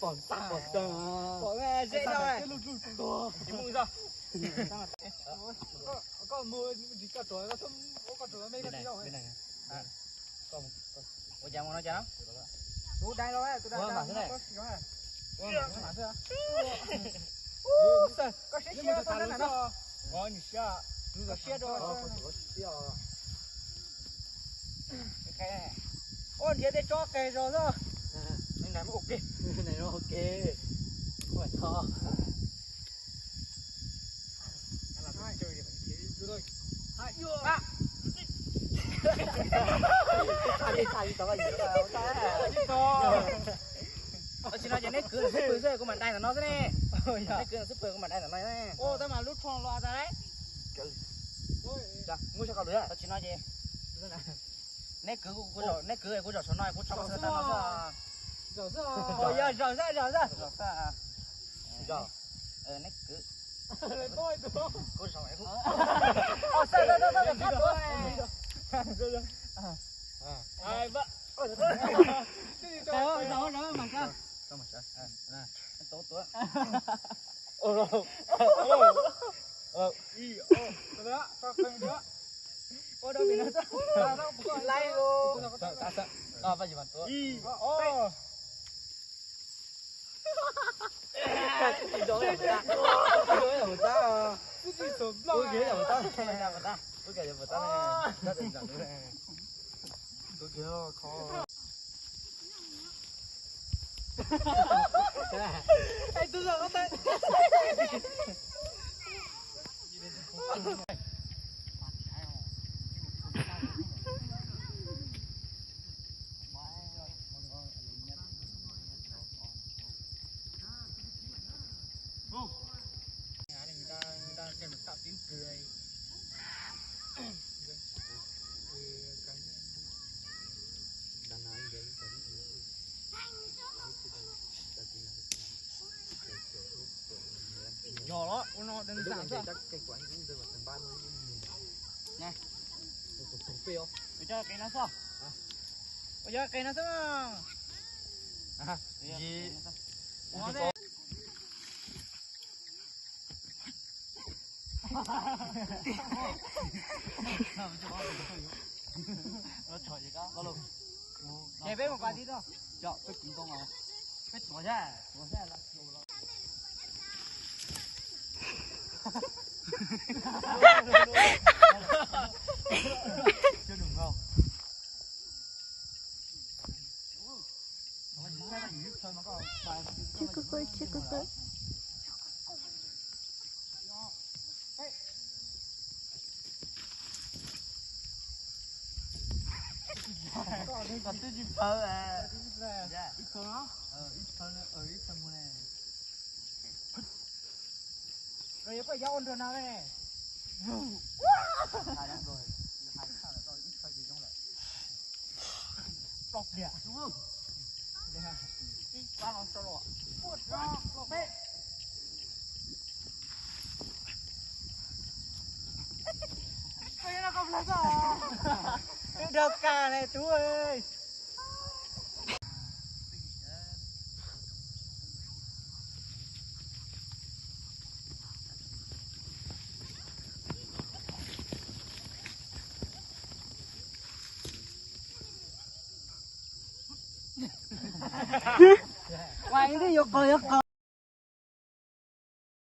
Pom tag, pom tag. Pom zeb no. Koj mus ris koj tsuav, koj tsuav me koj tsis tau. Ua cas mus no cas? Tus dai los, tus dai. Koj siab siab tau ntawm no. Koj siab rau. Ua nrhiav tej tsob qe zog xwb. Ua ke. Tsis no ces neb kwv xub pwg xwb kuv mam dai ntawm no xwb ne. Neb kwv xub pwg kuv mam dai ntawm no. Tab mas lub tsho los tas lawm. Muab sab qhov lwm tsis no ces neb kwv, neb kwv kuv zaum saum no kuv tso koj xwb tau no xwb. Yog zaum xwb, zaum xwb. Zaum. Neb kwv. Kuv zaum. Yog los ua no deev xam xwb. Ua cov qe no xwb. Ua cov qe no xwb. Ces peb mus pas tib toj. Peb tuav thiab, tuav thiab. Chwv kawg kawg, chwv kawg kawg. Koj twb tsis phawv. Ib phawv no, ib phawv no, ib phawv mus ne. Los yog koj yuav ua nrog no ne. Plaub pliag. Ib pab no tso los. Koj yuav no koj plaub txoj. Twb dhau kag ne tub. Ua ib twb yuav qos yuav qos.